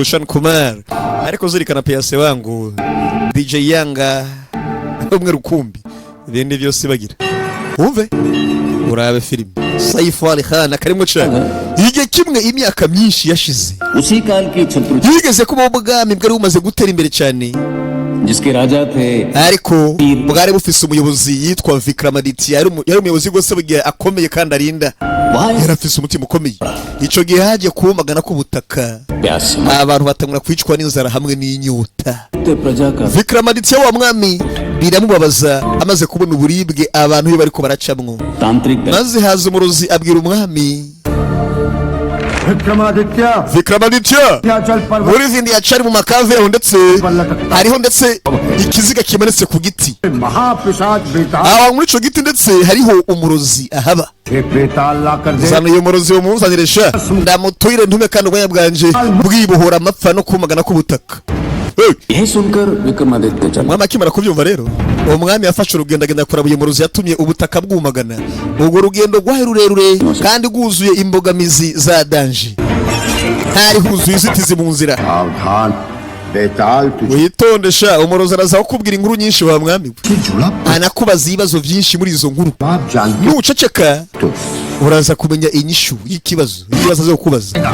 Bhushan Kumar. Ariko zirikana piyase wangu DJ Yanga umwe rukumbi, ibindi byose bagira. Wumve urabe filime Saif Ali Khan akarimo cyane. Igihe kimwe, imyaka myinshi yashize, उसी काल की Chhatru yigeze kubaho ubwami bwari bumaze gutera imbere cyane, जिसके राजा थे ariko bwari bufise umuyobozi yitwa Vikramaditya. Yari umuyobozi rwose bugiye akomeye kandi arinda. वहां Yari afise umutima ukomeye. Ico gihe hagiye kubumagana k'ubutaka, प्यास से abantu batangura kwicwa n'inzara hamwe n'inyota. मरते प्रजा का Vikramaditya wa mwami biramubabaza amaze kubona uburibwe abantu iyo bariko baracamwo. तांत्रिक दल Maze haza umurozi abwira umwami Vikramaditya, Vikramaditya, Vindhyachal पर्वत muri Vindhyachal mu makave yaho ndetse hariho ndetse ikiziga kimanitse ku giti. महापिशाच बेताल Aho muri ico giti ndetse hariho umurozi ahaba. एक बेताल लाकर दे। Zana uyu murozi umuzanire sha, ndamutwire ntume kandi ubwanya bwanje bwibohora amapfa no kumagana k'ubutaka. Hey! यह सुनकर विक्रमादित्य चला Umwami akimara kubyumva rero, uwo mwami yafashe urugendo agenda kuraba uyu murozi yatumye ubutaka bwumagana. Urwo rugendo rwari rurerure kandi rwuzuye imbogamizi za danger, hari huzuye inzitizi mu nzira. सावधान, बेताल तुझे Witonde sha, umurozi araza kukubwira inkuru nyinshi wa mwami we, जुड़ा anakubaza ibibazo byinshi muri izo nkuru. आप जानते Nuceceka तो uraza kumenya inyishu y'ikibazo, y'ibibazo aza kukubaza.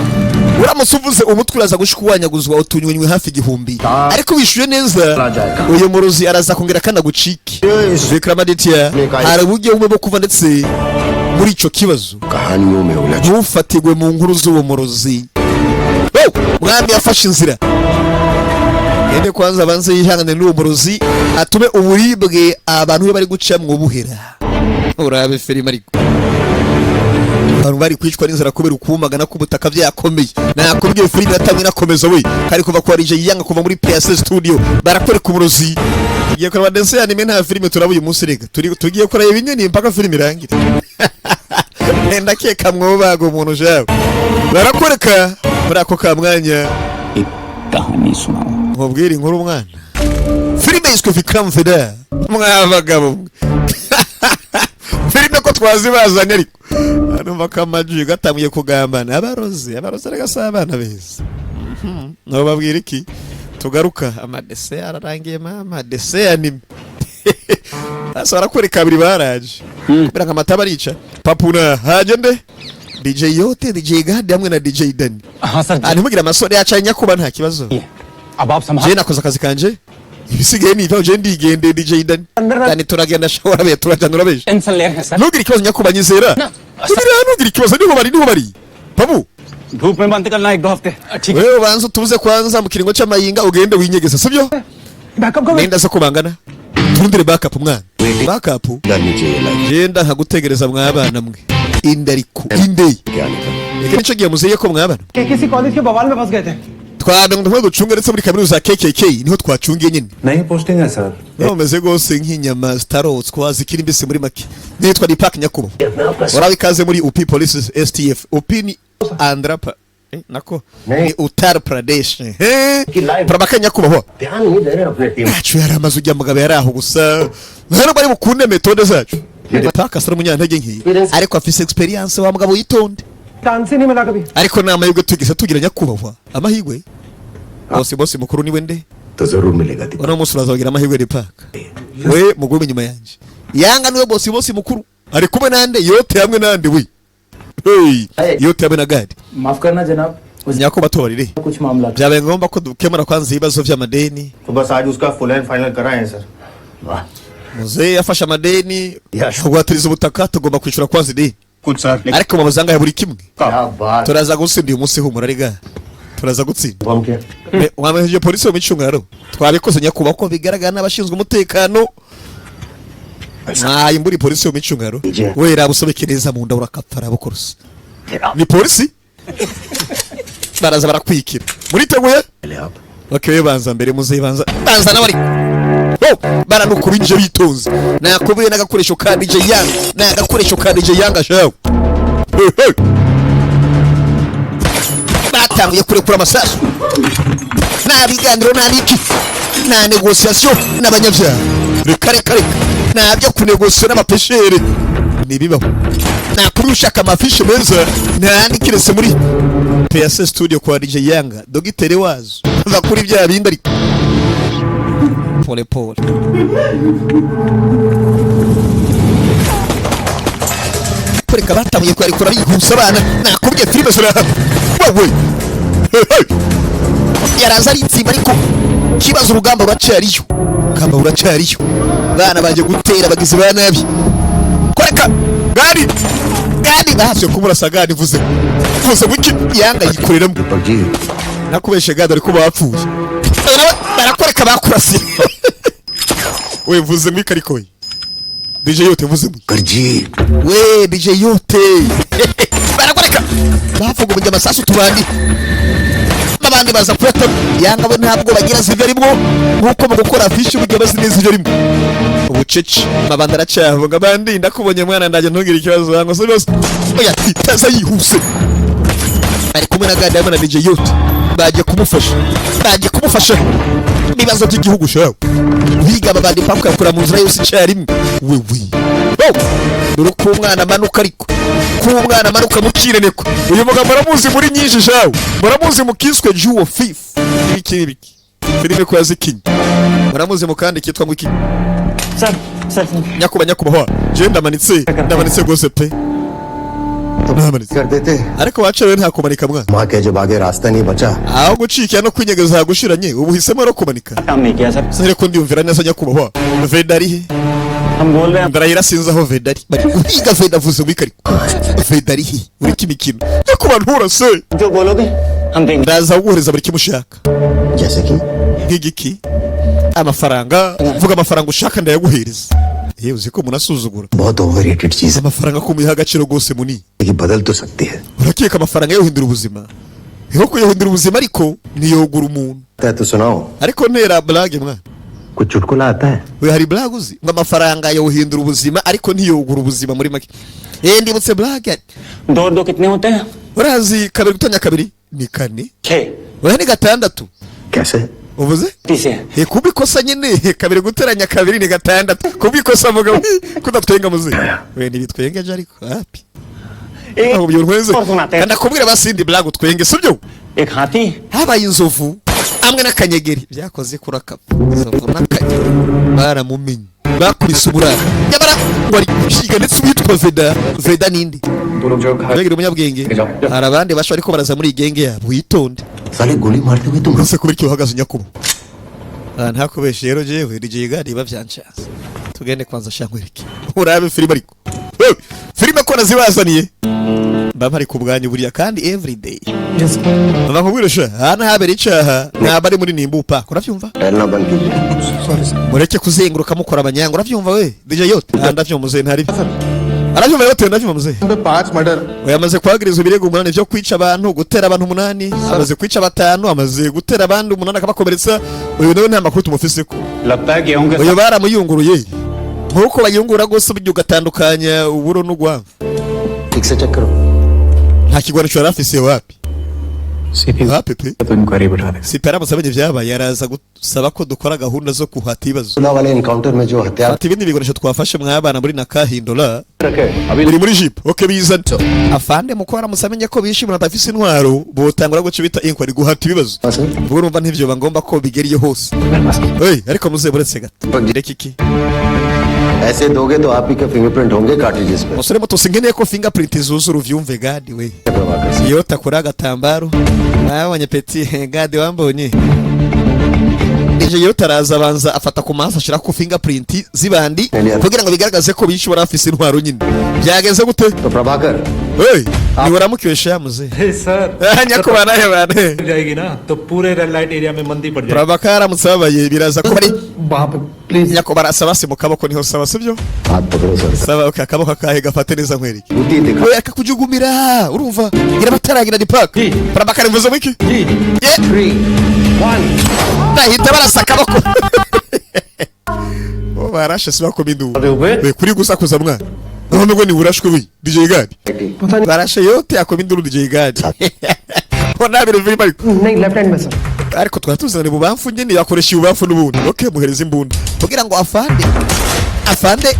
Uramutse uvuze umutwe uraza gushwanyaguzwa utunywenywe hafi 1000, ariko wishyuye neza uyu murozi araza kongera kanagucike. Vikramaditya, hari uburyo bumwe bwo kuva ndetse muri ico kibazo, कहानियों में उलझ ntufatirwe mu nkuru z'uwo murozi. Oh, mwami yafashe inzira ende kwanza abanze yihangane n'uwo murozi atume uburibwe abantu be bari gucamwo buhera. Urabe filime, ariko abantu bari kwicwa n'inzara kubera ukumagana k'ubutaka byakomeye. Nakubwiye filime yatamwe inakomeza we kari kuva kwa DJ Yanga, kuva muri PSS Studio. Barakwereka umurozi. Tugiye kureba dessin animé, nta filime turaba uyu munsi. Rega turi tugiye kureba ibinyoni mpaka filime irangire. Ndakeka mwobaga umuntu jawe. Barakwereka muri ako ka mwanya. एक कहानी सुनाओ। Nkubwire inkuru mwana. Filime yiswe Vikram Vedha. Mwabagabo mwe, filime ko twazibazanye, ariko numva ko amajwi gatangiye kugambana. Abarozi, abarozi rega si abana beza. Nobabwira iki? Tugaruka amadese ararangiye mama, dessin animé. Sasa barakwereka babiri baraje kubera nka amata barica papuna. Haje nde? DJ Yote, DJ Gadi hamwe na DJ Dani. हाँ sir. Ah, ntimugire amasore yacanye nyakuba, nta kibazo. अब आप संभाल Je nakoze akazi kanje, ibisigaye ni ibyaho. Je ndigende. DJ Dani, Dani, turagenda shobora be turajana urabeje. Tension ले रहे हैं sir. Ntugire ikibazo nyakuba, nyizera. Ntugire ikibazo, niho bari, niho bari pabu. धूप में बंद करना एक दो हफ्ते, ठीक। Wewe ubanza utuze kwanza mu kiringo c'amayinga, ugende winyegeza, sibyo? Backup को Nenda se ko bangana, turundire backup mwana, backup. डरनी चाहिए life Genda nkagutegereza mwabana mwe, indariko inde. के आने का। Iki nico gihe muzeye ko mwabana. किसी कॉलेज के बवाल में फंस गए थे। Twabona ngo ducunge ndetse muri kaminuza ya KKK niho twacungiye nyine. नहीं posting है sir. Bameze rwose nk'inyama zitarotswa zikiri mbisi muri make. Nitwa Deepak nyakubahwa, urabe ikaze muri UP Police STF. UP ni Andhra nako ni Uttar Pradesh. Prabhakar nyakubahwa. ध्यान नहीं दे रहे अपने team. Yacu yari amaze ujya mugabo yari aho gusa ntabwo bari bukunde méthode zacu. Deepak asa n'umunyantege nke ariko afise experience wa mugabo, yitonde. Chance ही नहीं मिला कभी। Ariko ni amahirwe tugise tugira nyakubahwa, amahirwe bose bose mukuru niwe nde. तो जरूर मिलेगा दीपक। Uno munsi urazagira amahirwe Deepak. We mugume inyuma yanje. Yanga niwe bosi bosi mukuru, ari kumwe nande Yote hamwe nande we. Hey, Yote hamwe na Gadi. माफ करना जनाब, उस Nyakubahwa, tubabarire. कुछ मामला था। Byabaye ngombwa ko dukemura kwanza ibibazo by'amadeni. तो बस आज उसका full and final कराए sir. वाह। Muzehe yafashe amadeni Yes. kugwatiriza ubutaka, tugomba kwishyura kwanza ideni. कुछ sir. Ariko mubaza angahe buri kimwe? क्या बात! Turaza gutsinda uyu munsi, humura rega, turaza gutsinda. हम क्या? Wamenyeje polisi yo mu icungararo. Twabikoze nyakubahwa, ko bigaragara n'abashinzwe umutekano mwayimbura polisi yo mu icungararo. We raba usobeke neza mu nda, urakapfa rabukorose ni polisi, baraza barakwikira. Muriteguye? पहले आप। Okay, banza mbere muzehe, banza banza nawe. Ariko oh, baranuka binje bitonze. Nakubuye n'agakoresho ka DJ Yang, n'agakoresho ka DJ Yang ashawe. Hey, hey. Batanguye kurekura amasasu, nta biganiro, nta n'iki, nta négociation n'abanyabyaha. Reka reka reka, nta byo kunegosiyo n'amapeshere. Ntibibaho. Nakuri ushaka amafishe meza ntayandi kiretse muri PSC Studio kwa DJ Yanga, dogiteri wazo. Va kuri bya bindi ariko pole pole. Kureka batangiye kwarikura bihuse abana. Nakubwiye filime ziraha wowe. Yaraza ari insimba, ariko kibazo urugamba ruracyariyo, urugamba ruracyariyo. Bana baje gutera abagizi ba nabi. Kureka gari gari bahaswe kumurasa. Gari vuze vuze buki Yanga yikoreramo. Deepak ji. Nakubeshe gari ariko bapfuye. Barakwereka bakurasiye we. Mvuze muri karikoye DJ yote mvuze muri कर जी. We DJ yote barakwereka bavuga amasasu tubandi abandi baza kuyata. Yanga bo ntabwo bagira zibyo arimwo, nkuko mu gukora afishe uburyo bazi neza ibyo arimo ubucece. Mabanda aracyavuga abandi ndakubonye mwana ndajya ntugire ikibazo wango se byose. Oya, itaza yihuse. Ari kumwe na gadi hamwe na DJ yote, bagiye kumufasha, bagiye kumufasha ibibazo by'igihugu shawe. Biga abandi paka yakura mu nzira yose icyarimwe wewe. Oh! Dore uko umwana amanuka, ariko ko umwana amanuka mukireneko. Uyu mugabo muramuzi muri nyinshi shawe, muramuzi mu kiswe Juwo Fif ibiki n'ibiki, filime ko yazikinye. Muramuzi mu kandi kitwa ngo iki? Sir sir. Nyakuba nyakubahwa, je ndamanitse, ndamanitse rwose pe, ndamanitse. कर देते. Ariko wacerewe, nta kumanika mwana. माँ के जब आगे रास्ता नहीं बचा. Aho gucikira no kwinyegeza hagushiranye, ubu uhisemo no kumanika. काम नहीं किया sir. Sinari ko ndiyumvira neza nyakubahwa. Veda ari he? हम बोल रहे हैं. Ndarahira sinzi aho Veda ari. Bari guhiga Veda. Avuze ngo ikariko Veda ari he? Ureke imikino nyakubahwa, nturase. जो बोलोगे हम देंगे. Ndaza kuguhereza buri kimwe ushaka. जैसे कि? Nk'igiki? Amafaranga. Vuga amafaranga ushaka ndayaguhereza. Yewe, uzi ko umuntu asuzugura. बहुत ओवर चीज Amafaranga ko muyiha agaciro rwose munini. है कि बदल तो सकती है. Urakeka amafaranga yohindura ubuzima? Nko kuyahindura ubuzima, ariko ntiyogura umuntu. आता है तो सुनाओ. Ariko ntera blague mwana. कुछ चुटकुला आता है? We, hari blague uzi ngo amafaranga yohindura ubuzima ariko ntiyogura ubuzima muri make? Eh, ndibutse blague. दो और दो कितने होते हैं? Urazi kabiri gutanya kabiri ni kane? छह. Oya, ni gatandatu. कैसे? Uvuze तीसरे. Eh, kubikosa nyine, kabiri guteranya kabiri ni gatandatu. Kubikosa mugabo kudatwenga muze we ntibitwengeje ariko hapi. Ntabwo byuntwenze. और सुनाते हैं. Ndakubwira basindi blague utwenge, sibyo? एक हाथी Habaye inzovu hamwe n'akanyegeri byakoze kurakapa. Inzovu n'akanyegeri baramumenye, bakubise uburara. Nyamara ngo ari gushiga ndetse uwitwa Veda. Veda ninde? Mbega umunyabwenge! Hari abandi basha ariko baraza muri iyi genge yabo, witonde. साले गोली मारते हुए तुम. Uretse kuba icyo uhagaze nyakuba. Ah, ntakubeshe rero jewe DJ Gadi bavyanshaza. Tugende kwanza shankwereke urabe filime ariko. Hey, filime ko nazibazaniye mba mpari ku bwanyu buriya kandi everyday mba nkubwira sha hano habera icaha ntabwo ari muri nimbupa, uravyumva? टहलना बंद कीजिए. Mureke kuzenguruka mukora abanyanga, uravyumva we DJ yote? Ah, ndavyumva muzehe, ntari aravyumva yote, ndavyumva muzehe. पांच murder. Oya, amaze kuhagirizwa ibirego umunani byo kwica abantu, gutera abantu umunani. Amaze kwica batanu, amaze gutera abandi umunani akabakomeretsa. Uyu nawe nta makuru tumufiseko. लगता है गेहूं के Uyu baramuyunguruye nk'uko bayungura rwose burya ugatandukanya uburo n'ugwamvu. ठीक से चेक करो. Nta kigwanisho yari afise. Wapi wapi pe. तो इंक्वायरी बिठा दे. Sipe aramutse amenye ibyabaye araza gusaba ko dukora gahunda zo kuhata ibibazo. सुना वाले एनकाउंटर में जो हथियार Ati ibindi bikoresho twafashe mwabana muri Nakahindura रखे अभी. biri muri jipo. Okay, bizana afande. Muko aramutse amenye ko bishimira atafise intwaro, botangura guca bita inkwari guhata ibibazo. Ubwo urumva ntivyo ngomba ko bigera iyo hose. Hey, ariko muze buretse gato reka iki. ऐसे दोगे तो आप ही के फिंगरप्रिंट होंगे कार्ट्रिजेस पे. Musore muto, sinkeneye ko fingerprint zuzura, uvyumve gadi we. Prabhakar Singh. Iyo takura agatambaro nabonye peti gadi wambonye ije iyo taraza abanza afata ku maso ashira ku fingerprint zibandi kugira ngo bigaragaze ko bishe bari afise intwaro nyine. Byageze gute? तो Prabhakar. Hey, ni waramukiwe shamuze. Sir. Nyakubahwa nawe bane. जाएगी ना तो पूरे red light area में मंदी पड़ जाएगी. Prabhakar aramutse ababaye biraza kuba ari वहां पे please. Nyakubahwa arasaba si mu kaboko niho saba, sibyo? हाथ पकड़ो sir. Saba okay, akaboko akahe? Gafate neza nkwereke. बुद्धि दिखा. We akakujugumira urumva ngira bataragira ni park. Prabhakar mvuze wiki. Yeah. Bahita barasa akaboko. Bo barashe si bakoma induru we kuri gusakuza mwana. None ngo ni urashwe we DJ Gadi? Barashe yote akoma induru DJ Gadi. Bona biri biri ariko. नहीं, left hand में sir. Ariko twari tuzana ibubamfu nyine yakoresha ibubamfu n'ubundi. Okay, muhereza imbunda kugira ngo afande afande.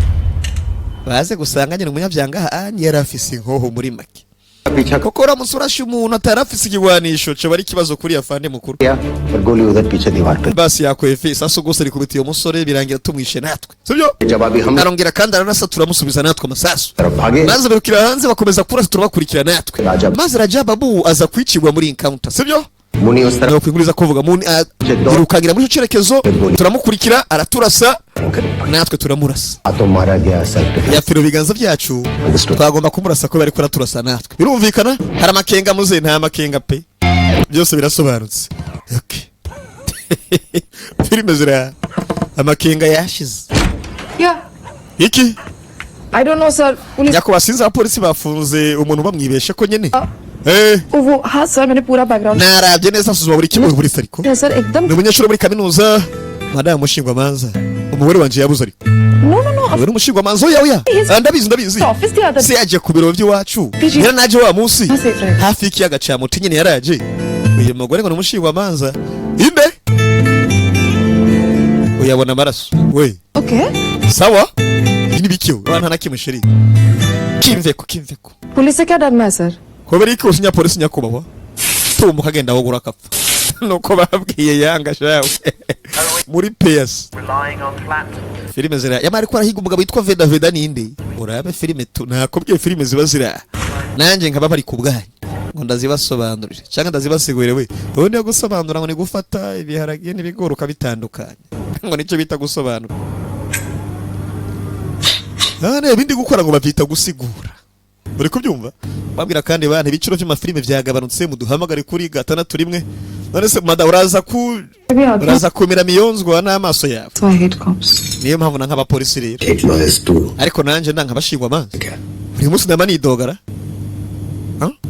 Baze gusanga nyine umunyabyaha yari afise inkoho muri make. पीछा Koko uramutse urashe umuntu atari afise ikigwanisho, coba ari ikibazo kuri afande mukuru. किया और गोली उधर पीछे दीवार पे। Basi yakwefe isasu gusa rikubita uyo musore, birangira tumwishe natwe, sibyo? जवाबी हम Arongera kandi aranasa, turamusubiza natwe amasasu. तरफ भागे। Maze birukira hanze, bakomeza kurasa, turabakurikira natwe. Raja. Maze Raja Babu aza kwicirwa muri encounter, sibyo? मुनि उस तरफ Nuko inkuru iza kuvuga muni yirukangira muri icyo cyerekezo, turamukurikira, araturasa, natwe turamurasa. तो मारा गया self defence. Yapfira mu biganza byacu. Twagomba kumurasa ko bari kuraturasa natwe, birumvikana. Hari amakenga muze? Nta makenga pe, byose birasobanutse. Okay. Filime zira amakenga yashize. Yeah. Iki? I don't know, sir. Police. Nyakubahwa, sinzi, abapolisi bafunze umuntu bamwibeshe ko nyene. वो हाँ सर, मैंने पूरा background Narabye neza, nsuzuma buri kimwe buri ariko sir एकदम ni umunyeshuri wo muri kaminuza. Madamu mushingwamanza, umugore wanje yabuze ariko. No. Uyu ni umushingwamanza. Oya oya. Ah, ndabizi, ndabizi. Office the other Se yaje ku biro by'iwacu? Biji. Yari naje wa munsi Ah, c'est vrai. hafi y'ikiyaga ca Muti nyene yaraje. Uyu mugore ngo ni umushingwamanza inde uyabona amaraso we. Okay. Sawa, ibi ni bikiwe nta na kimwe chérie, kimveko kimveko. Police से क्या डरना है sir? Kubera iki usinya polisi nyakubahwa? Tumuka agenda aho akapfa nuko babwiye yanga shawe muri PS filime zira yamara ariko arahiga umugabo witwa Veda. Veda ninde? Urabe filime tu, nakubwiye filime ziba zira nanjye nkaba bari ku bwanyu ngo ndazibasobanurire cyangwa ndazibasigurire we. Ubundi yo gusobanura ngo ni gufata ibiharage n'ibigori ukabitandukanya, ngo nicyo bita gusobanura. None ibindi gukora ngo babyita gusigura, uri kubyumva? Babwira kandi bantu ibiciro by'amafilime byagabanutse, muduhamagare kuri 61. None se mada, uraza kumira miyonzwa n'amaso yawe? So I hate cops. Niyo mpamvu na nk'abapolisi rero. Hate lawyers too. Ariko nanjye nda nk'abashingwa amanza, buri munsi ndaba nidogara.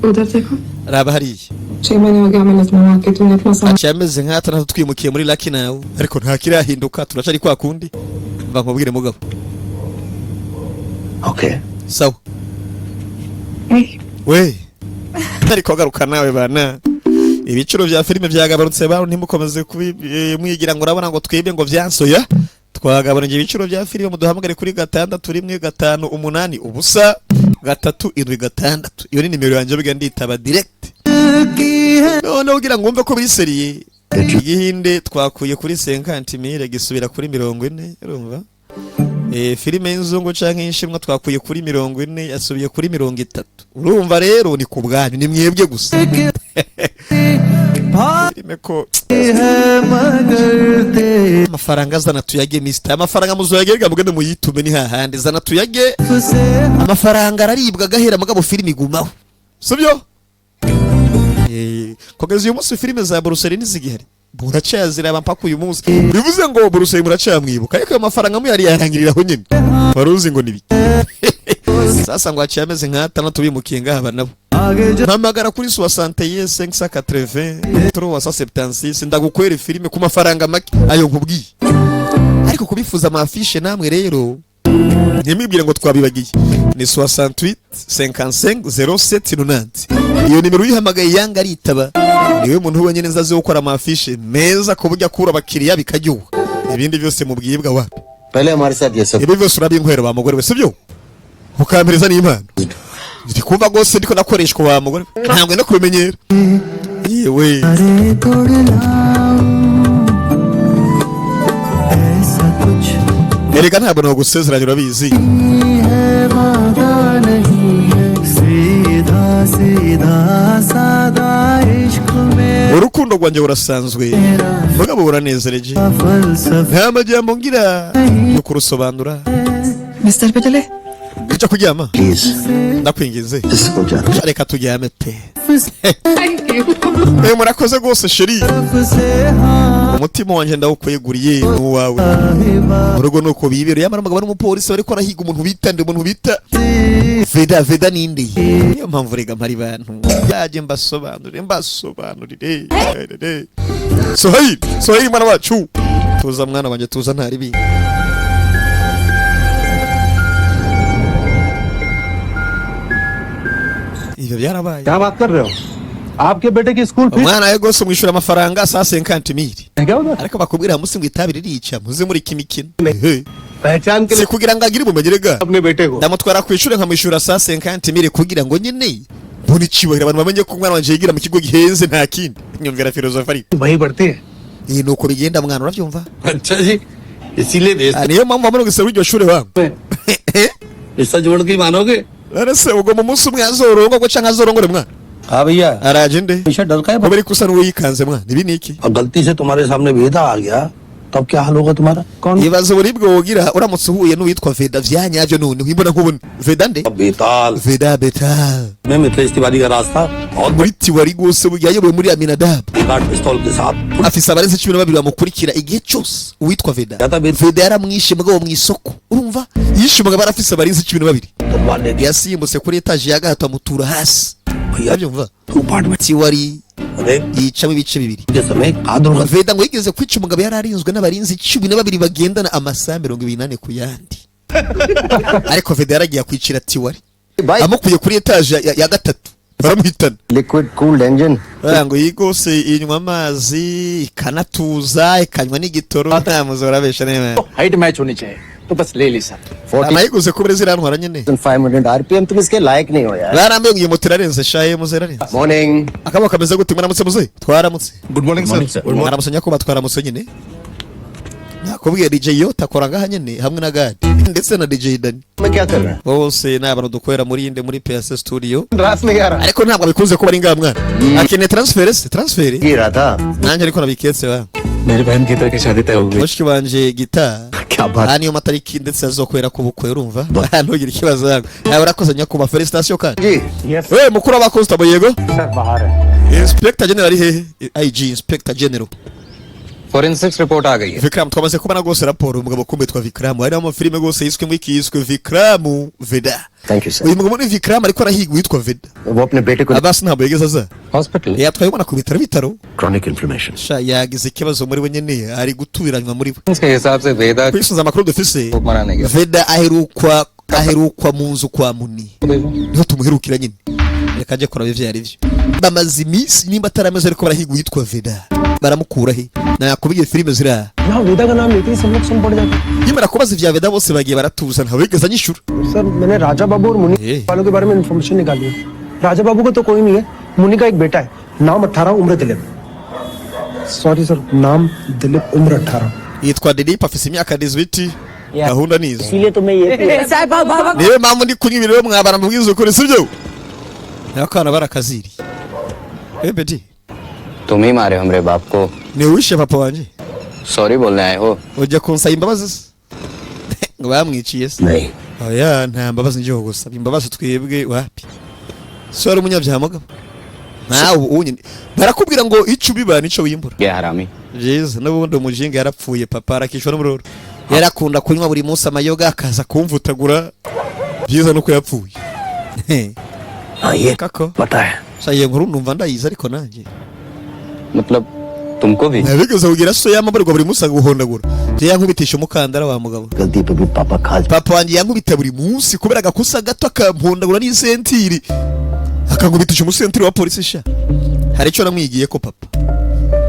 उधर देखो। Raba hariya. छह महीने हो गया हमें लखनऊ आके, तुमने अपना सामान Aciye ameze nk'atandatu twimukiye muri Lucky nawe, ariko nta kirahinduka, turacari kwa kundi. Mva nkubwire mugabo. Okay. Sawa. Hey. We ariko garuka nawe bana, ibiciro bya filime byagabanutse bantu, ntimukomeze mwigira ngo urabona ngo twebwe ngo byansoya. Twagabanije ibiciro bya filime, muduhamagare kuri 615803776. Iyo ni nimero yanjye biga nditaba direct. Noneho ugira ngo wumve ko biri sérieux, igihinde twakuye kuri 50 mille gisubira kuri 40, urumva? Filime y'inzungu canke y'inshimwa twakuye kuri 40 yasubiye kuri 30. Urumva rero ni ku bwanyu, ni mwebwe gusa. Filime ko amafaranga zana tuyage mister, amafaranga muzoyage, mugende muyitume, ni hahandi zana tuyage. Amafaranga araribwa agahera, mugabo filime igumaho, sibyo? Kugeza uyu munsi filime za Bruce ntizigihari, muracyaziraba mpaka uyu munsi, bivuze ngo Bruce muracyamwibuka, ariko ayo mafaranga muyari yarangiriraho nyine. Wari uzi ngo ni biki? Sasa ngo haciye amezi nk'atandatu bimukiye ngaha nabo. Mpamagara kuri 61 580 376, ndagukwera filime ku mafaranga make ayo nkubwiye. Ariko kubifuza amafishe namwe rero ntimwibwire ngo twabibagiye, ni 68 55 07 90. Iyo nimero uyihamagaye yanga aritaba, niwe muntu wenyine nzazi wo gukora amafishe meza ku buryo akura abakiriya bikajyuha. Ibindi byose mubwibwa wapi. पहले हमारे साथ ये सब Ibi byose urabinkwera wa mugore we, sibyo? Ukampereza n'impano, ndi kumva rwose ndiko nakoreshwa wa mugore we. Ntabwo no kubimenyera yewe. Erega ntabwo nagusezeranya, urabizi. Urukundo rwanjye burasanzwe mugabo buranezereje, nta majambo ngira yo kurusobanura. बिस्तर पे चले। Ujya kuryama? Please. Ndakwinginze. इसको जाना। Reka turyame pe. Murakoze rwose chérie, umutima wanjye ndawukweguriye n'uwawe. Mu rugo nuko bibera. Yamara umugabo n'umupolisi bariko arahiga umuntu bita ndi umuntu bita Veda. Veda ninde? Niyo mpamvu rega mpari bantu yaje mbasobanurire, mbasobanurire. Sohayili, Sohayili mwana wacu, tuza mwana wanjye, tuza, ntari bibi. Ibyo byarabaye. क्या बात कर रहे हो? आपके बेटे की school fees Umwana we rwose umwishyura amafaranga saa 50 mille. है क्या उधर? Ariko bakubwira musi ngo itabi ririca, muze muri kimikino. पहचान के Si लिए kugira ngo agire ubumenyi rega. अपने बेटे को Ndamutwara ku ishuri nkamwishyura sa 50 mille kugira ngo nyine mbone icyubahiro, abantu bamenye ko umwana wanje yigira mu kigo gihenze, nta kindi. Nyumvira filozofi ariko. वही बढ़ती है। Iyi ni uko bigenda mwana, urabyumva? अच्छा जी, इसीलिए भेज Ah, niyo mpamvu bamwe gusa w'iryo shuri wangu. रिश्ता जोड़ के ही मानोगे? None se ubwo mu munsi umwe azorongorwa canke azorongore mwana? हाँ भैया। Araje nde? हमेशा डर का है। Kubera ko usa n'uwikanze mwana, ibi ni iki? और गलती से तुम्हारे सामने भेदा आ गया तब क्या हाल होगा तुम्हारा? कौन? Ibaze uburibwe wogira uramutse uhuye n'uwitwa Veda vya nyavyo none imbona nkubona. Veda nde? बेताल। Veda Betal. में मिथिलेश तिवारी का रास्ता बहुत Muri Tiwari rwose burya yayobowe muri Aminadab. बड़ी पिस्तौल के साथ Afise abarenze 12 bamukurikira igihe cyose uwitwa Veda. Yata Veda. Veda yaramwishe mugabo mu isoko, urumva? Yishe umugabo arafise abarinzi 12. तलवार ले दिया। Yasimbutse kuri etaje ya gatatu amutura hasi. भैया Urabyumva? Two part में Tiwari अरे yicamo ibice bibiri. के समय कहा दुर्घटना Veda ngo yigeze kwica umugabo yari arinzwe n'abarinzi 12 bagendana amasaha 24 ku yandi, ariko Veda yaragiye akwicira Tiwari भाई amukuye kuri etaje ya gatatu baramuhitana. Liquid cooled engine. Baravuga ngo iyi rwose inywa amazi ikanatuza ikanywa n'igitoro, nta muzi urabesha neza. Height match होनी चाहिए तो बस ले ली sir. Anayiguze kubera zirantwara nyine. 500 RPM, तुम इसके लायक नहीं हो यार। Barambiye ngo iyi moto irarenze shaye muze, irarenze. Morning. Akaboko kameze gute? Mwaramutse muze, twaramutse. Good morning sir. Mwaramutse nyakubahwa, twaramutse nyine. Nakubwiye DJ Yota akora ngaha nyine hamwe na Gadi ndetse na DJ Dani. मैं क्या कर रहा है? Bose ni abantu dukorera muri inde, muri PSS Studio. रास नहीं आ रहा। Ariko ntabwo bikunze kuba ari ngaha mwana, akeneye transfer se, transfer. ये रहा था। Nanjye ariko nabiketse wa. मेरी बहन गीता की शादी तय हो गई। Mushiki wanje Gita क्या बात! aha niyo matariki ndetse azokorera ku bukwe, urumva? Ntugire ikibazo yago nawe, urakoze nyakubahwa, félicitations kandi. Ji. Yes. We mukuru w'abakonsitabo, yego. Sir बाहर है। Inspector General ari hehe? IG, Inspector General. Forensics report आ गई है। Vikram, twamaze kubona rwose raporo. Umugabo kumbe twa Vikram hari amafilime rwose yiswe muri iki, yiswe Vikram Veda. Thank you sir. Uyu mugabo ni Vikram ariko arahiga uwitwa Veda. वो अपने बेटे को Abasi ntabwo yigeze aza. Hospital. Yatwaye umwana ku bitaro. Chronic inflammation. Sha, yagize ikibazo muri we nyene, ari guturiranywa muri we. इसके हिसाब से वेदा Kwisunza amakuru dufise, मनाने गया। Veda aherukwa mu nzu kwa Muni, niho tumuherukira nyine. Reka njye kuraba ivyo ari byo. Bamaze iminsi nimba atarameze ariko barahiga uwitwa Veda, baramukura he? Nakubwiye filime ziriya. यहाँ वेदा का नाम लेते ही सब लोग सुन पड़ जाते। Nkimara kubaza ivya Veda bose bagiye baratuza, ntawe wigeze anyishura. Sir, मैंने राजा बाबू और मुनि ए। वालों के बारे में इन्फॉर्मेशन निकाली है। राजा बाबू का तो कोई नहीं है, मुनि का एक बेटा है, नाम 18, उम्र दिलीप, सॉरी सर, नाम दिलीप, उम्र 18। Yitwa Dilip, afise imyaka 18, gahunda ni izo. इसीलिए तो मैं ये Niyo mpamvu ndi kunywa ibiryo mwabara, mubwiza ukuri sibyo? Akana barakaziri ebedi. तुम ही मारे हमरे बाप को। Ni wishe papa wanje. Sorry बोलने आए हो? Ujya kunsaba imbabazi se ngo bamwiciye se? नहीं। Oya, nta mbabazi ngiye gusaba imbabazi, twebwe wapi, so wari umunyabyaha mugabo nawe ubu nyine barakubwira ngo icyo ubiba nico wimbura. गया हरामी। Byiza, n'ubundi umujinga yarapfuye, papa arakishwa n'umuroro, yarakunda kunywa buri munsi amayoga akaza kumvutagura, byiza nuko yapfuye. हाँ, ये Kako पता है। sha, iyo nkuru numva ndayizi ariko nanjye. मतलब तुमको भी? Nabigeze kugira so yamabarirwa buri munsi aguhondagura, je yankubitisha umukandara wa mugabo. गलती पे भी पापा खा Papa wanjye yankubita buri munsi kubera agakosa gato, akampondagura n'isentiri, akankubitisha umusentiri wa polisi. Sha, hari icyo namwigiye ko papa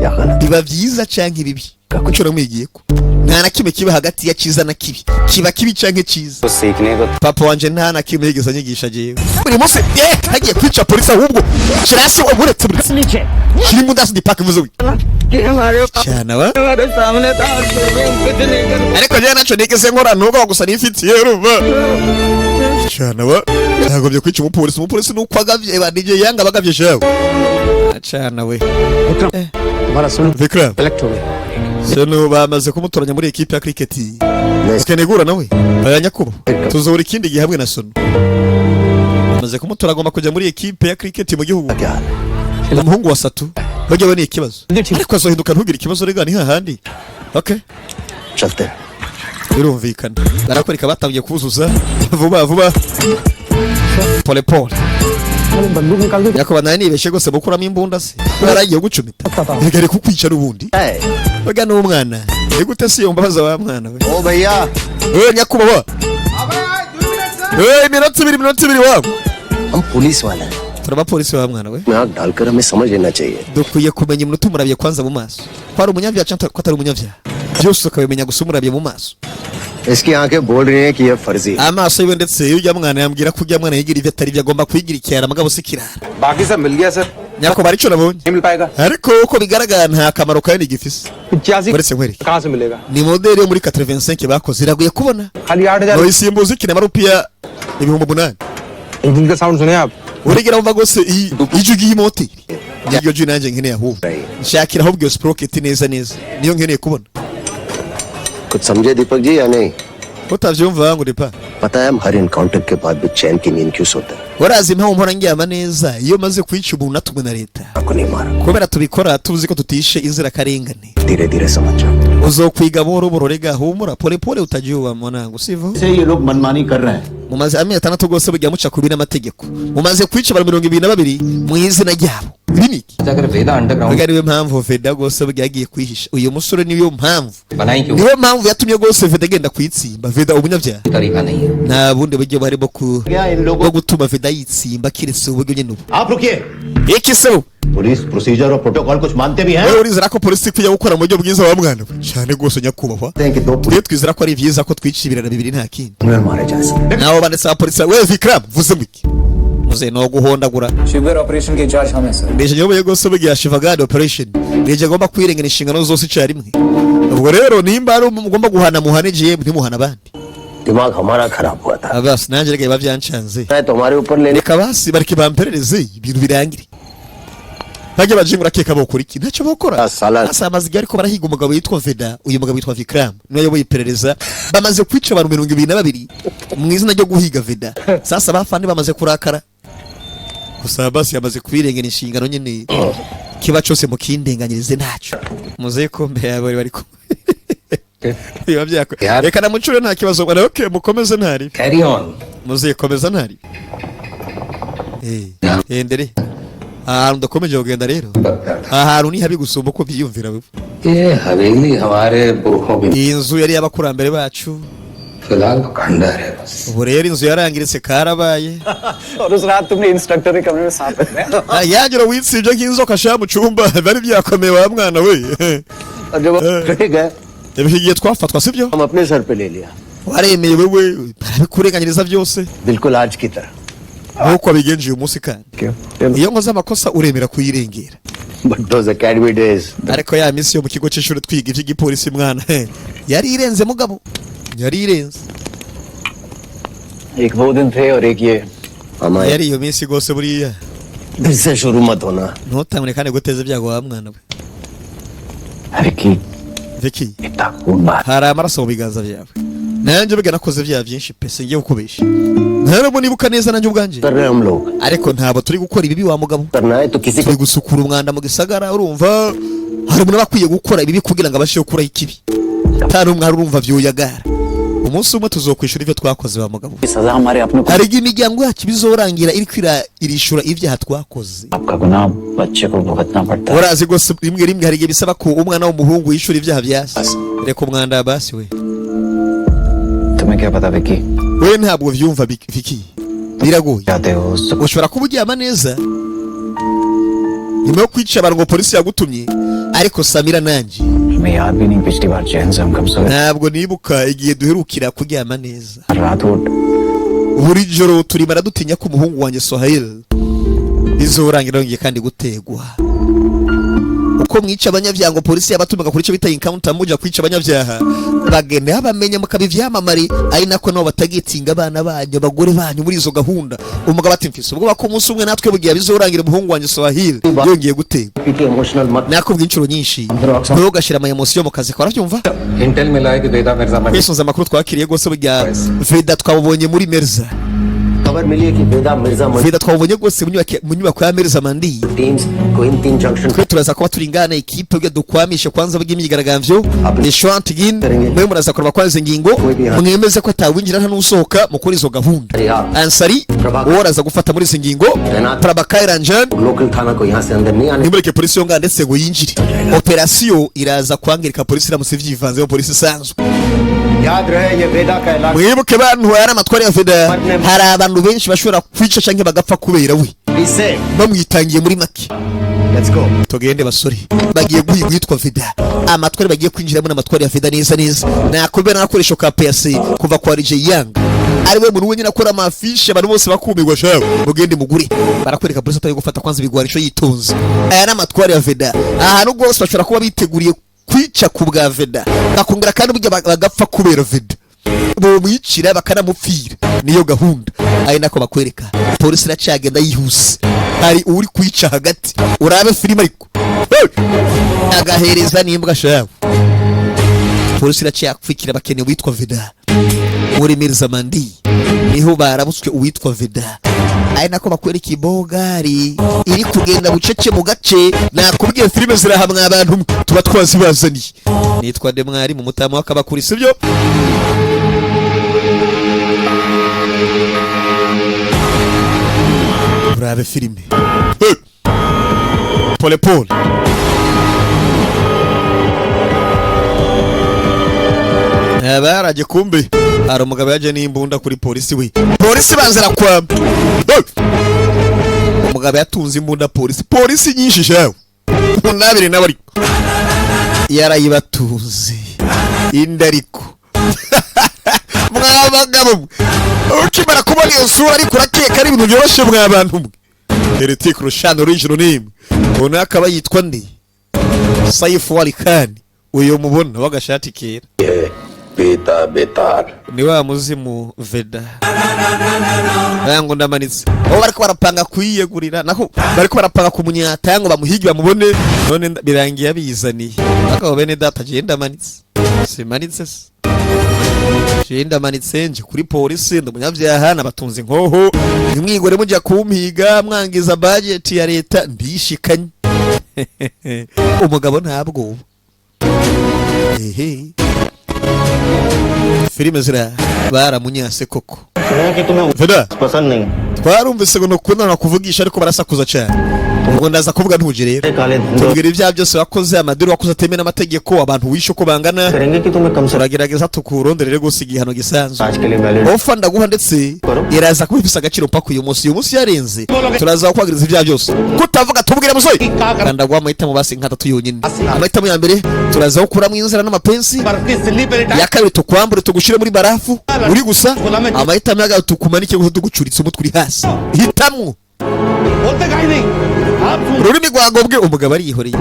या गलत biba byiza canke bibi, icyo namwigiye ko nta na kimwe kiba hagati ya cyiza na kibi, kiba kibi canke cyiza. तो सीखने को Papa wanje nta na kimwe yigeze anyigisha jewe. Buri munsi hagiye kwica polisi, ahubwo shirasi uretse buretse shiri mudasi di park vuze cyane wa, ariko njyewe ntacyo nigeze nkora nubwo gusa nifitiye, urumva cyane wa, ntagombye kwica umupolisi. Umupolisi nuko agavye ba DJ yanga bagavye shawe acana we. तुम्हारा सुन Vikram select हो गया। Seno bamaze kumutoranya muri ekipe ya cricket. Ukeneye nawe aya nyakuba, tuzobura ikindi gihe hamwe na Sono. Bamaze kumutora, agomba kujya muri ekipe ya cricket mu gihugu. क्या हाल है? Umuhungu wa Satu bajya we ni ikibazo, ariko azohinduka, ntugire ikibazo rega, ni hahandi, okay. चलते हैं। Birumvikana, barakwereka batangiye kuzuza vuba vuba, pole pole. मैंने बंदूक निकाल के Nyakubahwa, nawe nibeshye rwose gukuramo imbunda se yaragiye gucumita, reka reka kukwica n'ubundi. है। Baga n'umwana ni gute si iyo mbabaza wa mwana we? ओ भैया। We nyakubahwa, we, iminota 2, iminota 2 wabo. हम पुलिस वाले हैं। Turabapolisi wa mwana we. में आंख डालकर हमें समझ लेना चाहिए। Dukwiye kumenya umuntu tumurabye kwanza mu maso ko ari umunyabyaha cyangwa ko atari umunyabyaha, byose ukabimenya gusa umurabye mu maso. इसकी आंखें बोल रही हैं कि यह फर्जी है। Amaso yiwe ndetse iyo ujya mwana yambwira ko ujya mwana yigira ibyo atari byo, agomba kwigira ikirara, mugabo si kirara. बाकी सब मिल गया sir. Nyakubahwa, icyo nabonye नहीं मिल पाएगा। Ariko uko bigaragara nta kamaro kanini gifise. 85 Uretse nkwereke. कहाँ से मिलेगा? Ni modeli yo muri 85 bakoze, iragoye kubona. खाली 8,000। Noyisimbuza ikina amarupiya 8000। Engine का sound सुने आप? Urigera wumva rwose iyi ijwi ry'iyi moteri, niryo jwi nanjye nkeneye. Ahubwo nshakira ahubwo iyo sprocket neza neza, niyo nkeneye kubona. कुछ समझे दीपक जी या नहीं? Utavyumva ngo depa. पता है हम हर एनकाउंटर के बाद भी चैन की नींद क्यों सोते हैं? Urazi impamvu mpora ndyama neza iyo maze kwica umuntu natumwe na leta? आपको नहीं मारा। Kubera tubikora tuzi ko tutishe inzirakarengane. धीरे धीरे समझ जाओ। Uzokwiga buhoro buhoro rega, humura, pole pole utajiwa mwanangu, sivyo? से ये लोग मनमानी कर रहे हैं। Mumaze amezi 6 rwose bugiye muca kubi n'amategeko, mumaze kwica abantu 22 mu izina ryabo. Ibi ni iki? अगर वेदा underground Mbega niwe mpamvu Veda rwose bugiye yagiye kwihisha uyu musore, niyo mpamvu बनाई क्यों? Niyo mpamvu yatumye rwose Veda agenda kuyitsimba, Veda umunyabyaha. तरीका नहीं है। Nta bundi buryo barimo ku क्या इन लोगों bwo gutuma Veda yitsimba keretse uburyo nyine ubu. आप रुकिए। Iki se ubu? Police procedure और प्रोटोकॉल कुछ मानते भी हैं? Wowe urizera ko polisi ikwiye gukora mu buryo bwiza wa mwana we? Cyane rwose nyakubahwa. कि दो Twe twizera ko ari byiza ko twica ibirara bibiri, nta kindi. Police मारे जा सकते। Nabo banditse abapolisi. We Vikram, vuze muki muze no guhondagura. Shivgarh operation के in charge हम हैं sir. Nije nyoboye rwose bugiye Shivagad operation, nije agomba kwirengera inshingano zose icyarimwe. Ubwo rero nimba ari mugomba guhana, muhane GM, ntimuhana abandi. दिमाग हमारा खराब हुआ था। Abasi nanjye reka biba byancanze. मैं तुम्हारे ऊपर लेने Reka basi bareke bamperereze ibintu birangire, bajye bajingura akeka bokora iki, ntacyo bokora. Sala. Asa amaze igihe ariko barahiga umugabo witwa Veda. Uyu mugabo witwa Vikram niwe ayoboye iperereza. Bamaze kwica abantu 22 mu izina ryo guhiga Veda. Sasa abafandi bamaze kurakara gusa basi yamaze kwirengera inshingano nyine, kiba cyose mukindenganyirize ntacyo muze ko mbere yabo bari kumwe biba byako. Yar. Reka namucure, nta kibazo bwana. Okay, mukomeze ntari. Carry on. Muze komeza ntari. Endere ahantu ndakomeje kugenda rero, ahantu ni habi gusumba uko byiyumvira wewe. ये हवेली हमारे पुरखों की। Iyi nzu yari y'abakurambere bacu. फिलहाल तो खंडर है बस। Ubu rero inzu yarangiritse, karabaye. और उस रात तुमने इंस्ट्रक्टर के कमरे में सांप रखा। Yagira witsibye nk'inzoka sha mu cyumba, bari byakomeye wa mwana we. और जब हम गए Ibihe igihe twafatwa, sibyo? हम अपने सर पे ले लिया। Waremeye wewe, barabikurenganyiriza byose. बिल्कुल आज की तरह। Nk'uko wabigenje uyu munsi kandi iyo nkoze amakosa uremera kuyirengera. But those academy days. Ariko ya minsi yo mu kigo cy'ishuri twiga iby'igipolisi mwana, yari irenze mugabo, yari irenze. एक वो दिन थे और एक ये। हमारे Yari iyo minsi rwose buriya. फिर से शुरू मत होना। Ntutangure kandi guteza ibyago wa mwana we. Vicky. Vicky. इतना खून बहा। Hari amaraso mu biganza byawe, nanjye ubwe nakoze ibyaha byinshi pe, singiye kukubesha, ntabwo nibuka neza nanjye ubwanjye. कर रहे हैं हम लोग। Ariko ntabwo turi gukora ibibi wa mugabo. करना है तो किसी को Turi gusukura umwanda mu gisagara. Urumva hari umuntu aba akwiye gukora ibibi kugira ngo abashe gukuraho ikibi, nta n'umwe hari. Urumva byuyagara, umunsi umwe tuzokwishura ibyo twakoze wa mugabo. सजा हमारे अपनों को। Hari igihe imiryango yacu bizorangira iriko irishura ibyaha twakoze. आपका गुनाह बच्चे को भुगतना पड़ता है। Urazi rwose rimwe rimwe hari igihe bisaba ko umwana w'umuhungu yishura ibyaha bya se. Reka umwanda basi we. तुम्हें क्या पता Vicky? We ntabwo vyumva Vicky, biragoye. जाते हो उस Ushobora kuba uryama neza nyuma yo kwica abantu ngo polisi yagutumye, ariko Samira nanjye हमें याद भी नहीं पिछली बार चैन से हम कब सोए। Ntabwo nibuka igihe duherukira kuryama neza. रात वो Buri joro turimara dutinya ko umuhungu wanjye Sohail bizorangira yongeye kandi gutegwa. Uko mwica abanyabyaha ngo polisi yabatumaga kuri icyo bita encounter, muja kwica abanyabyaha bagenda babamenya mukaba ivyamamare, ari nako nabo batagitinga abana banyu, abagore banyu muri izo gahunda. Umugabo ati mfise ubwoba ko umunsi umwe natwe bugiye bizorangira umuhungu wanjye Sohail yongeye gutegwa. Emotional मत। Nakubwiye inshuro nyinshi, ntugashira ama emotion mu kazi kawe, urabyumva? Intel मिला है कि वेदा मिर्जा मंडी। Twisunze amakuru twakiriye rwose, burya Veda twamubonye muri Mirza. खबर मिली है कि वेदा मिर्जा मंडी Veda twamubonye rwose mu nyubako ya Mirza Mandi. Teams को इन तीन junction Twe turaza kuba turi ingana ekipe bwe dukwamishe kwanza bw'imyigaragambyo Nishant Gin, mwe muraza kureba kwanza ingingo mwemeze ko atawinjira nta n'usohoka mukuri izo gahunda. Ansari uwo araza gufata muri izi ngingo, Prabhakar Ranjan. Local थाना को यहाँ से अंदर नहीं आने। Nimureke polisi yo ngaha ndetse ngo yinjire, operasiyo iraza kwangirika polisi iramutse ivyivanzemo, polisi isanzwe. याद रहे ये वेदा का इलाका। Mwibuke bantu, hari amatwara ya Veda, hari abantu. Abantu benshi bashobora kwica cyangwa bagapfa kubera we, bamwitangiye muri make. Let's go. Tugende basore, bagiye guhiga uwitwa Vida. Amatwari bagiye kwinjiramo n'amatwari ya Vida neza neza. Nakubera n'agakoresho ka PAC kuva kwa DJ Young, ari we muntu wenyine akora amafishe, abantu bose bakumirwa. Shawe mugende mugure, barakwereka polisi atari gufata kwanza ibigwanisho yitonze. Aya ni amatwari ya Vida. Ahantu rwose bashobora kuba biteguriye kwica ku bwa Veda, bakongera kandi burya bagapfa kubera Veda, bomwicira bakanamupfira, niyo gahunda. Ari nako bakwereka polisi iracagenda yihuse, hari uri kwica hagati. Urabe filime ariko. Hey! Agahereza n'imbwa shawe. Polisi iracyakwikira, bakeneye uwitwa Veda muri Mirzamandi, niho barabutswe uwitwa Veda. Ari nako bakwereka ibogari iri kugenda bucece mu gace. Nakubwiye, filime zirahamwa, abantu tuba twazibazaniye. Nitwa Demwari mu mutamu w'akabakuri, sibyo? Urabe filime. Hey! Pole pole. Baraje kumbe hari umugabo yaje n'imbunda kuri polisi we. Polisi banzira kwamba. Hey! Umugabo yatunze imbunda polisi, polisi nyinshi shawe, munabiri nawe ariko yarayibatunze indi. Ariko mwabagabo mwe, ukimara kubona iyo sura ariko urakeka ari ibintu byoroshye. Mwa bantu mwe, Hrithik Roshan original name, ubona akaba yitwa nde? Saifu Ali Khan. Uyu mubona w'agashati kera बेटा बेतार ni wa muzimu Veda. Ngo ndamanitse aho bariko barapanga kwiyegurira, nako bariko barapanga kumunyata ngo bamuhige bamubone. None birangiye abizaniye akabo. Bene data, je ndamanitse, simanitse se? Je ndamanitse, nje kuri polisi, ndi umunyabyaha, nabatunze inkoho. Ntimwigore mujya kumpiga mwangiza budget ya leta, ndishikanye. Umugabo ntabwo ehe. Filime zira baramunyase koko. सुना कि तुम्हें Veda, पसंद नहीं। twarumvise ngo nukundana kuvugisha, ariko barasakuza cyane. Ubwo ndaza kuvuga ntuje rero. काले धंधे Tubwira ibyaha byose wakoze, amadini wakoze atemewe n'amategeko, abantu wishe uko bangana. करेंगे कि तुम्हें कम से Turagerageza tukuronderere gusa igihano gisanzwe. आज के लिए valid Offer ndaguha ndetse iraza kuba ifise agaciro mpaka uyu munsi. Uyu munsi yarenze, turaza kukwagiriza ibyaha byose kutavuga. Tubwire musore, kandi ndaguha amahitamo basi nk'atatu yonyine. Amahitamo ya mbere, turaza gukuramo inzara n'amapensi. Ya kabiri, tukwambure tugushyire muri barafu uri gusa. Amahitamo ya gatatu, tukumanike gusa tugucuritse umutwe uri hasi. Hitamwo. Ururimi rwagobwe. Umugabo arihoreye,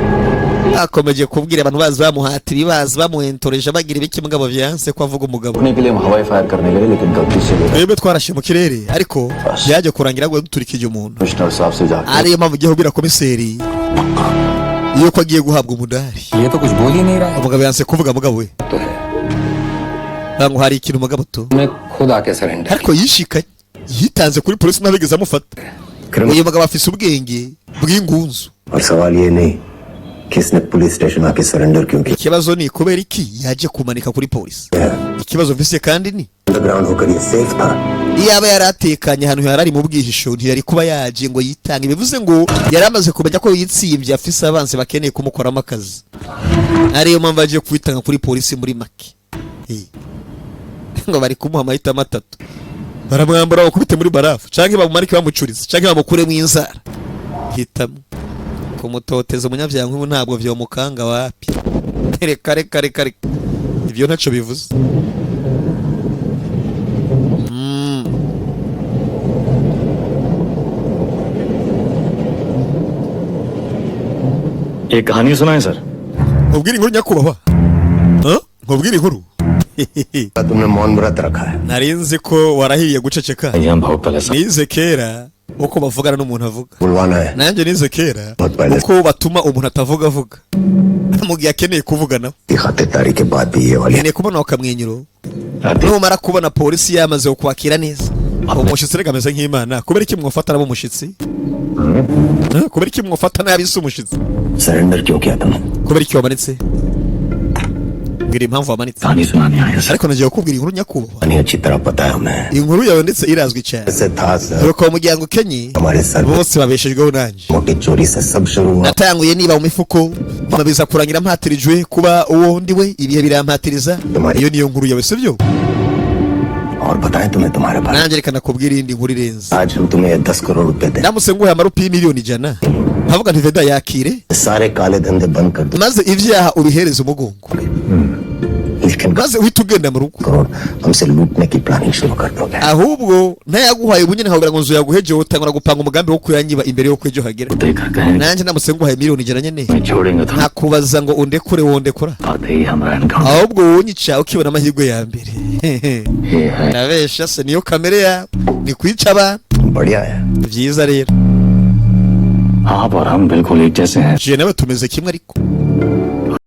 akomeje kubwira abantu, bazi bamuhata ibibazo, bamuhentoreje, bagira ibiki, mugabo byanse ko avuga umugabo. के लिए हम हवाई फायर करने गए लेकिन गलती से वो Twebwe twarashe mu kirere, ariko byaje kurangira ngo duturikije umuntu. Commissioner साहब से जाकर Ariyo mpamvu ugiye kubwira komiseri yuko agiye guhabwa umudari. ये तो कुछ बोल ही नहीं रहा। Umugabo yanse kuvuga. Mugabo we, तो है ntabwo hari ikintu mugabo tu. मैं खुद आके surrender. Ariko yishikanye, yitanze kuri polisi, ntabigeze amufata. Uyu mugabo afise ubwenge bw'ingunzu. और सवाल ये नहीं कि इसने पुलिस स्टेशन आके सरेंडर क्यों किया। Ikibazo ni kubera iki yaje kumanika kuri polisi. Ikibazo mfise kandi ni underground होकर ये सेफ था। iyaba yari atekanye ahantu yari ari mu bwihisho, ntiyari kuba yaje ngo yitange. Bivuze ngo yari amaze kumenya ko yitsimbye, afise abanzi bakeneye kumukoramo akazi, ariyo mpamvu agiye kwitanga kuri polisi muri make. Eh. Ngo bari kumuha amahitamo atatu: baramwambura bakubite muri barafu, canke bamumanike bamucurize, canke bamukuremo inzara. Hitamo kumutoteza umunyabyaha nk'ubu ntabwo vyomukanga wapi. Reka reka reka reka, ivyo ntaco bivuze. एक कहानी सुनाए sir. Nkubwire inkuru nyakubahwa? Huh? Nkubwire inkuru? तुमने मौन व्रत रखा है। Nari nzi ko warahiriye guceceka. हम बहुत पहले Nize kera uko bavugana n'umuntu avuga. बुलवाना है। Nanjye nize kera बहुत पहले uko batuma umuntu atavuga avuga mu gihe akeneye kuvuga nawe. की खातिरदारी के बाद भी ये वाली Nkeneye kubona akamwenyuro numara kubona polisi yamaze kukwakira neza. Umushyitsi reka ameze nk'imana. Kubera iki mwufata nabo umushyitsi? Huh? Kubera iki mwufata nabi se umushyitsi? Surrender क्यों किया तुमने? Kubera iki wamanitse? Mbwira impamvu wamanitse. कहानी सुनाने आए sir. Ariko nagiye kukubwira inkuru nyakubahwa. नहीं, अच्छी तरह पता है हमें। Inkuru yawe ndetse irazwi cyane. ऐसे था sir. Nuko mu muryango ukenye हमारे sir bose babeshejweho nanjye. मोटी चोरी से सब शुरू हुआ। Natanguye niba mu mifuko, nyuma biza kurangira mpatirijwe kuba uwo ndi we, ibihe birampatiriza. Iyo niyo nkuru yawe, sibyo? और बताएं तुम्हें तुम्हारे बारे Nanjye reka nakubwira iyindi nkuru irenze. में। आज हम तुम्हें 10 करोड़ रुपए दें, Ndamutse nguhaye amarupiyi miliyoni 100, nkavuga nti Veda yakire, सारे काले धंधे बंद कर दो, maze ibyaha ubihereze umugongo, लेकिन maze uhite ugenda mu rugo, crore हमसे लूटने की प्लानिंग शुरू कर दोगे। Ahubwo ntayaguhaye ubu nyine, nkabwira ngo nzu yaguhejeje, utangura gupanga umugambi wo kuyanyiba imbere y'uko ejo hagera. देखा कहें Nanjye ndamutse nguhaye miliyoni 100 nyine, छोड़ेंगे तो nkakubaza ngo undekure, wondekura? आते ही हमारा encounter Ahubwo wonyica ukibona amahirwe ya mbere. ये है। Ndabesha se? Niyo kamere yawe, ni kwica abantu. बढ़िया है। Byiza rero. आप और हम बिल्कुल एक जैसे हैं। Je nawe tumeze kimwe ariko.